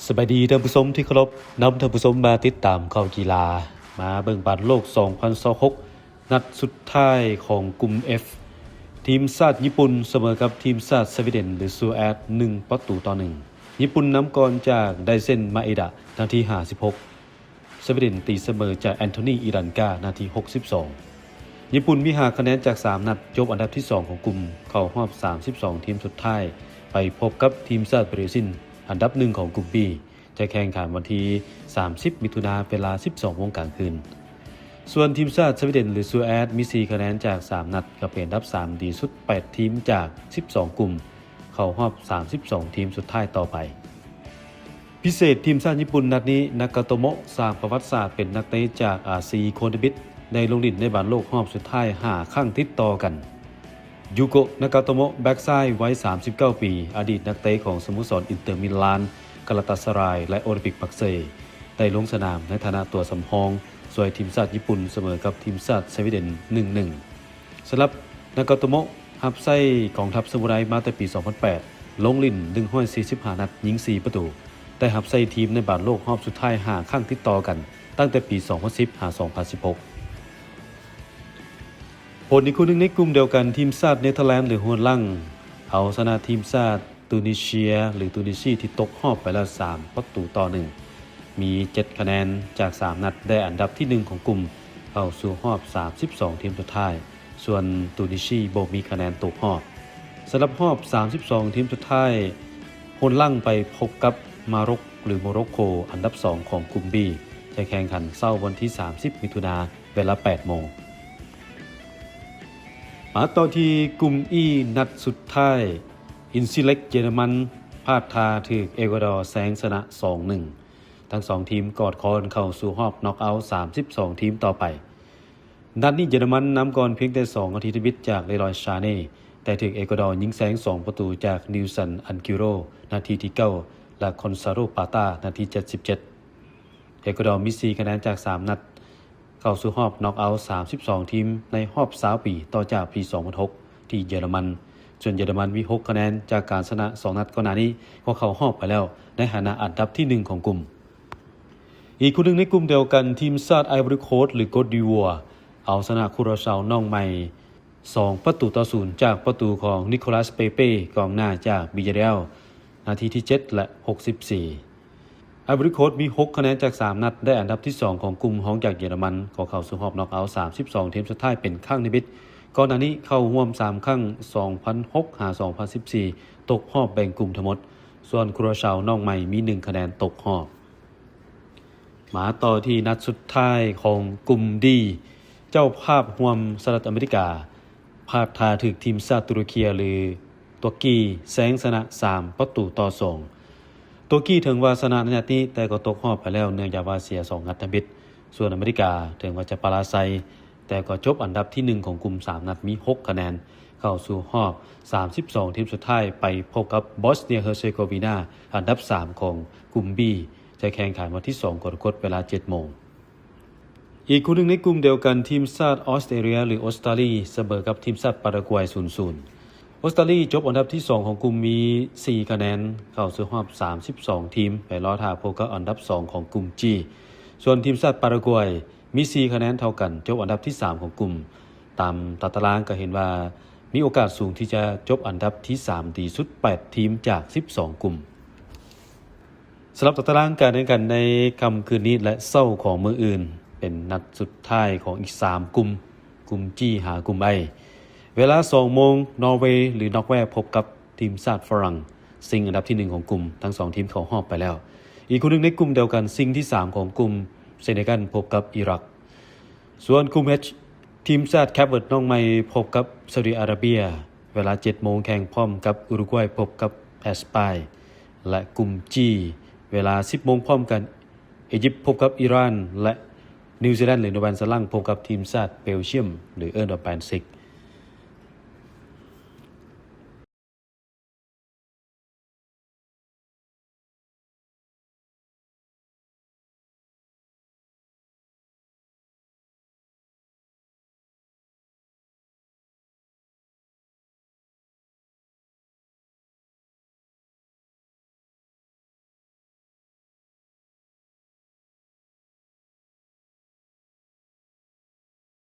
ສະບາຍດີທ່ານຜູ້ຊົມທີ່ເຄົາລົບ, ນຳທ່ານຜູ້ຊົມມາຕິດຕາມຂ່າວກິລາ. ມາເບິ່ງບານໂລກສອງພັນຊາວຫົກ ນັດສຸດທ້າຍຂອງກຸ່ມ F ທີມຊາດຍີ່ປຸ່ນສະເໝີກັບທີມຊາດສະວີເດັນ ຫຼື ສະວີເດັນ ໜຶ່ງປະຕູຕໍ່ໜຶ່ງ. ຍີ່ປຸ່ນນຳກ່ອນຈາກ ໄດເຊັນ ມາເອດະ ນາທີຫ້າສິບຫົກ, ສະວີເດັນຕີສະເໝີຈາກ ແອນໂທນີ ອີລັນກາ ນາທີຫົກສິບສອງ. ຍີ່ປຸ່ນມີຫ້າຄະແນນຈາກສາມນັດ, ຈົບອັນດັບທີສອງຂອງກຸ່ມ, ເຂົ້າຮອບສາມສິບສອງທີມສຸດທ້າຍ, ໄປພົບກັບທີມຊາດບຣາຊິນ ອັນດັບໜຶ່ງຂອງກຸ່ມ B ຈະແຂ່ງຂັນວັນທີສາມສິບ ມິຖຸນາ ເວລາສິບສອງໂມງກາງຄືນ. ສ່ວນທີມຊາດສະວີເດັນ ຫຼື ສະວີເດັນ ມີສີ່ຄະແນນຈາກສາມນັດ, ກໍເປັນອັນດັບສາມດີສຸດ ແປດທີມຈາກສິບສອງກຸ່ມ, ເຂົ້າຮອບສາມສິບສອງທີມສຸດທ້າຍຕໍ່ໄປ. ພິເສດ ທີມຊາດຍີ່ປຸ່ນນັດນີ້ ນາກາໂຕໂມະ ສ້າງປະຫວັດສາດເປັນນັກເຕະຈາກອາຊີຄົນທຳອິດ ໄດ້ລົງຫຼິ້ນໃນບານໂລກຮອບສຸດທ້າຍຫ້າຄັ້ງຕິດຕໍ່ກັນ. ຢູໂກະ ນາກາໂຕໂມະ ແບັກຊ້າຍໄວສາມສິບເກົ້າປີ, ອະດີດນັກເຕະຂອງສະໂມສອນອິນເຕີມິລານ, ກາລາຕາສະລາຍ ແລະ ໂອລິມປິກປັກເຊ ໄດ້ລົງສະໜາມໃນຖານະຕົວສຳຮອງ ຊ່ວຍທີມຊາດຍີ່ປຸ່ນສະເໝີກັບທີມຊາດສະວີເດັນ ໜຶ່ງໜຶ່ງ. ສຳລັບ ນາກາໂຕໂມະ ຮັບໃຊ້ກອງທັບສະມູໄດມາແຕ່ປີສອງພັນແປດ, ລົງຫຼິ້ນໜຶ່ງຮ້ອຍສີ່ສິບຫ້ານັດ, ຍິງສີ່ປະຕູ, ໄດ້ຮັບໃຊ້ທີມໃນບານໂລກຮອບສຸດທ້າຍຫ້າຄັ້ງຕິດຕໍ່ກັນ, ຕັ້ງແຕ່ປີສອງພັນສິບຫາສອງພັນສິບຫົກ. ຜົນອີກຄູ່ໜຶ່ງໃນກຸ່ມດຽວກັນ, ທີມຊາດເນເທີແລນ ຫຼື ໂຮນລັງ ເອົາຊະນະທີມຊາດຕູນີເຊຍ ຫຼື ຕູນີຊີ ທີ່ຕົກຮອບໄປແລ້ວສາມປະຕູຕໍ່ໜຶ່ງ, ມີເຈັດຄະແນນຈາກສາມນັດ, ໄດ້ອັນດັບທີໜຶ່ງຂອງກຸ່ມ, ເຂົ້າສູ່ຮອບສາມສິບສອງທີມສຸດທ້າຍ. ສ່ວນຕູນີຊີບໍ່ມີຄະແນນຕົກຮອບ. ສຳລັບຮອບສາມສິບສອງທີມສຸດທ້າຍ, ໂຮນລັງໄປພົບກັບມາຣົກ ຫຼື ໂມຣັອກໂກ ອັນດັບສອງຂອງກຸ່ມ B ຈະແຂ່ງຂັນເຊົ້າວັນທີສາມສິບ ມິຖຸນາ ເວລາແປດໂມງ. ມາຕໍ່ທີ່ກຸ່ມ E ນັດສຸດທ້າຍ, ອິນຊີເລັກເຢຍລະມັນ ພາດທ່າຖືກເອກົວດໍແຊງຊະນະສອງໜຶ່ງ. ທັງສອງທີມກອດຄໍກັນເຂົ້າສູ່ຮອບນັອກເອົາສາມສິບສອງທີມຕໍ່ໄປ. ນັດນີ້ເຢຍລະມັນນຳກ່ອນພຽງແຕ່ສອງອາທິດທຳອິດຈາກເລລອຍຊາເນ, ແຕ່ຖືກເອກົວດໍຍິງແຊງສອງປະຕູຈາກ ນິວສັນ ອັນກິໂຣ ນາທີທີເກົ້າ ແລະ ຄອນຊາໂຣ ປາຕາ ນາທີເຈັດສິບເຈັດ. ເອກົວດໍມີສີ່ຄະແນນຈາກສາມນັດ, ເຂົ້າສູ່ຮອບນັອກເອົາສາມສິບສອງທີມໃນຮອບຊາວປີ ຕໍ່ຈາກປີສອງພັນຫົກ ທີ່ເຢຍລະມັນ. ສ່ວນເຢຍລະມັນມີຫົກຄະແນນຈາກການຊະນະສອງນັດກ່ອນໜ້ານີ້, ກໍເຂົ້າຮອບໄປແລ້ວໃນຖານະອັນດັບທີໜຶ່ງຂອງກຸ່ມ. ອີກຄູ່ໜຶ່ງໃນກຸ່ມດຽວກັນ, ທີມຊາດໄອວໍຣີໂຄດ ຫຼື ໂກດດີໂວ ເອົາຊະນະຄູຣາຊາວນ້ອງໃໝ່ສອງປະຕູຕໍ່ສູນ ຈາກປະຕູຂອງ ນິໂຄລາສ ເປເປ ກອງໜ້າຈາກ ວິຢາເຣອາລ ນາທີທີເຈັດ ແລະ ຫົກສິບສີ່. ໄອວໍຣີໂຄດມີຫົກຄະແນນຈາກສາມນັດ, ໄດ້ອັນດັບທີສອງຂອງກຸ່ມ, ຮອງຈາກເຢຍລະມັນ, ກໍເຂົ້າສູ່ຮອບນັອກເອົາສາມສິບສອງທີມສຸດທ້າຍເປັນຄັ້ງທຳອິດ. ກ່ອນໜ້ານີ້ເຂົ້າຮ່ວມສາມຄັ້ງ, ສອງພັນຫົກຫາສອງພັນສິບສີ່ ຕົກຮອບແບ່ງກຸ່ມທັງໝົດ, ສ່ວນຄູຣາຊາວນ້ອງໃໝ່ມີໜຶ່ງຄະແນນຕົກຮອບ. ມາຕໍ່ທີ່ນັດສຸດທ້າຍຂອງກຸ່ມ D, ເຈົ້າພາບຮ່ວມສະຫະລັດອາເມລິກາ ພາດທ່າຖືກທີມຊາດຕຸຣະເຄຍ ຫຼື ຕຸຣະກີ ແຊງຊະນະສາມປະຕູຕໍ່ສອງ. ຕຸຣະກີເຖິງວ່າຊະນະໃນນັດນີ້, ແຕ່ກໍຕົກຮອບໄປແລ້ວ ເນື່ອງຈາກວ່າເສຍສອງນັດທຳອິດ. ສ່ວນອາເມລິກາເຖິງວ່າຈະປະລາໄຊ, ແຕ່ກໍຈົບອັນດັບທີໜຶ່ງຂອງກຸ່ມສາມນັດ, ມີຫົກຄະແນນ, ເຂົ້າສູ່ຮອບສາມສິບສອງທີມສຸດທ້າຍ, ໄປພົບກັບບອສເນຍເຮີເຊໂກວີນາ ອັນດັບສາມຂອງກຸ່ມ B ຈະແຂ່ງຂັນວັນທີສອງກໍລະກົດ ເວລາເຈັດໂມງ. ອີກຄູ່ໜຶ່ງໃນກຸ່ມດຽວກັນ, ທີມຊາດອອສເຕຣເລຍ ຫຼື ອົດສະຕາລີ ສະເໝີກັບທີມຊາດປາຣາກວາຍ ສູນສູນ. ອົດສະຕາລີຈົບອັນດັບທີສອງຂອງກຸ່ມ, ມີສີ່ຄະແນນ, ເຂົ້າສູ່ຮອບສາມສິບສອງທີມ, ໄປລໍຖ້າພົບກັບອັນດັບສອງຂອງກຸ່ມ G. ສ່ວນທີມຊາດປາຣາກວາຍ ມີສີ່ຄະແນນເທົ່າກັນ, ຈົບອັນດັບທີສາມຂອງກຸ່ມ. ຕາມຕາຕະລາງກໍເຫັນວ່າມີໂອກາດສູງທີ່ຈະຈົບອັນດັບທີສາມດີສຸດ ແປດທີມຈາກສິບສອງກຸ່ມ. ສຳລັບຕາຕະລາງການແຂ່ງຂັນໃນຄ່ຳຄືນນີ້ ແລະ ເຊົ້າຂອງມື້ອື່ນ, ເປັນນັດສຸດທ້າຍຂອງອີກສາມກຸ່ມ, ກຸ່ມ G ຫາກຸ່ມ I. ເວລາສອງໂມງ, ນໍເວ ຫຼື ນອກແວ ພົບກັບທີມຊາດຝຣັ່ງ, ຊິງອັນດັບທີໜຶ່ງຂອງກຸ່ມ, ທັງສອງທີມເຂົ້າຮອບໄປແລ້ວ. ອີກຄູ່ໜຶ່ງໃນກຸ່ມດຽວກັນ, ຊິງທີສາມຂອງກຸ່ມ, ເຊເນກັນ ພົບກັບອີຣັກ. ສ່ວນກຸ່ມ H, ທີມຊາດແຄບເວີດນ້ອງໃໝ່ ພົບກັບ ຊາອຸດີອາຣາເບຍ, ເວລາເຈັດໂມງ, ແຂ່ງພ້ອມກັບອຸຣາກວາຍ ພົບກັບແອັດສະປາຍ ແລະ ກຸ່ມ G, ເວລາສິບໂມງພ້ອມກັນ, ອີຢິບ ພົບກັບອີຣານ ແລະ ນິວຊີແລນ ຫຼື ໂນແວນສະລັງ ພົບກັບທີມຊາດເບວຊຽມ ຫຼື ເອີ້ນວ່າ Band Six.